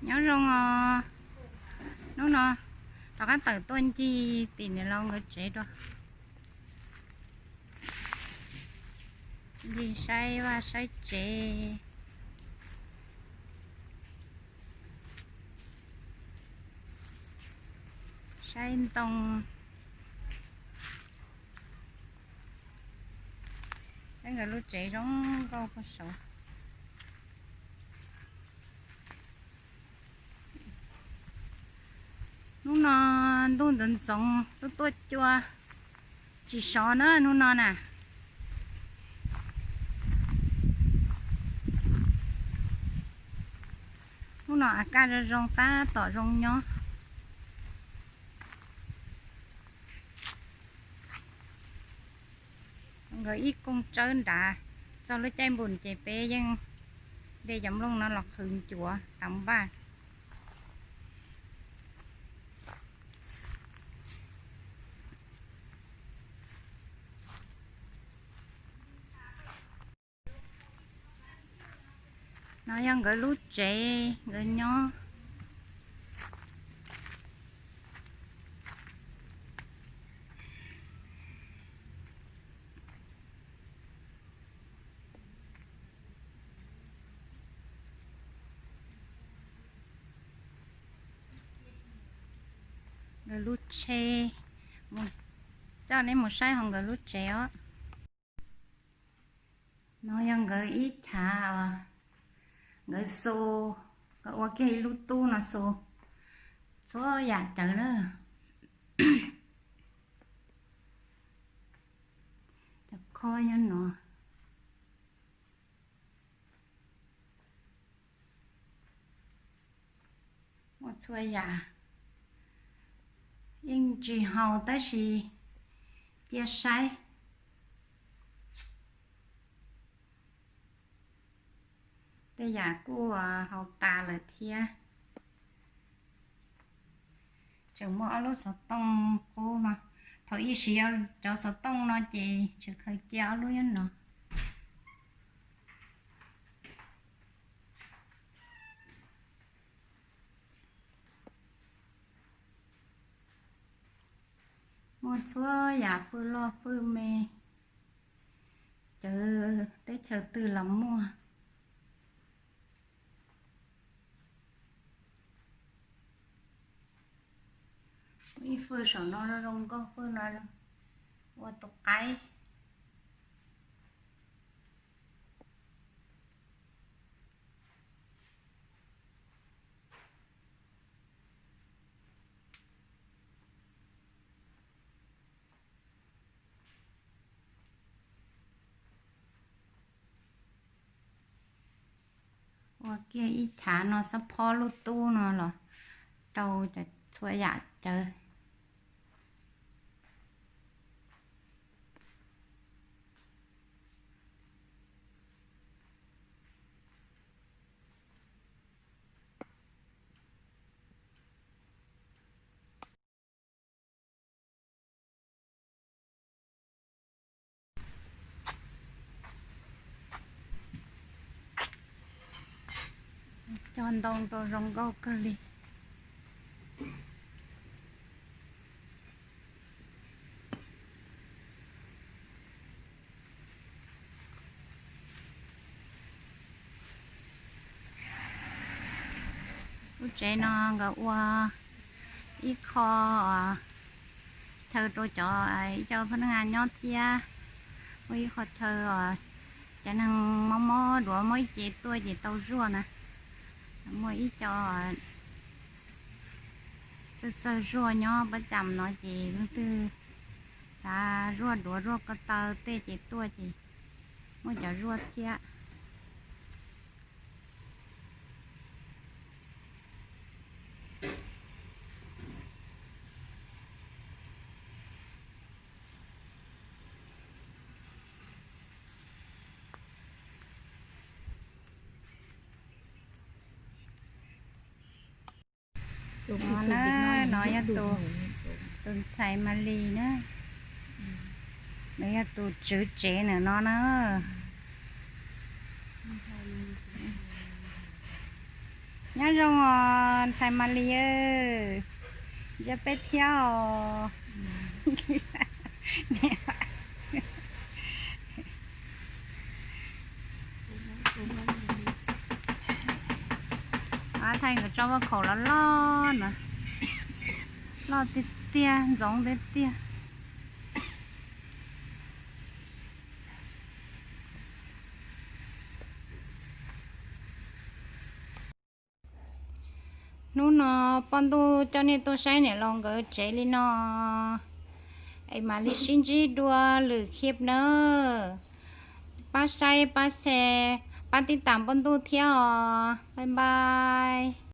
Nyob zoo os, hnub no rov qab tawm tuaj ncig tim niam laus nkawd tsev dua, ncig saib vaj saib tsev, saib ntoo, saib nkawd lub tsev zoo nkauj puag saud. Hnub no ntuj ntxoov ntxoov tuaj tuaj cua, tsis sov na hnub no na. Hnub no a kaj zoo zoo tab tom zoo nyob. Nkawd ib kooj tsawb nrad, txog lub caij npun ces peb yeej de cov nplooj no los qhwv ncuav tav npaj. No yog nkawd lub tsev nkawd nyob. Nkawd lub tsheb, coj neb mus saib hauv nkawd lub tsev os. No yog nkawd ib chav, nkawd xu, nkawd ua kiag ib lub tub no xu txhua yam cawv na. Cov khob nyob no. Muaj txhua yam, yeej tsis haus tab sis cia saib. Tej yam kuj haus tas lawm thiab. Tseem muaj ob lub xov tooj qub no. Thaum ib siv cov xov tooj no ces tseem khaws cia ob lub nyob no. Muaj txhua yam fwj loj fwj me, cawv teb chaws twg los muaj. Ib fwj saum no zoo nkauj, fwj no ua tus qaib. Ua kiag ib chav no xab phob lub tub no los rau cov txhua yam cawv. Cog ntoo rau zoo nkauj kawg li. Lub tsev no nkawd ua ib qho chaw rau cov, ib co phab naj nyob thiab. Muaj ib qho chaw, cov neeg mob mob duav mob ib ce tuaj ces tau zuaj na. Muaj ib co txawj txawj zuaj nyob pab cam no ces leej twg xav zuaj duav zuaj ko taw tej ces tuaj ces muaj cov zuaj thiab. No na, no yog tus, tus ntxhais Malis na. Nws yog tus tswv tsev ntawm no na. Nyob zoo os ntxhais Malis, nco peb thiab os. Thaij nkawd tsob vaj khaum loj loj na, loj tiag tiag, ntxoov tiag tiag. Hnub no poj ntuj coj nej tuaj saib niam laus nkawd tsev li no, es mam li sib ntsib dua lwm clip nawb. Pab saib, pab share, pab tib tam poj ntuj thiab os. Bye bye.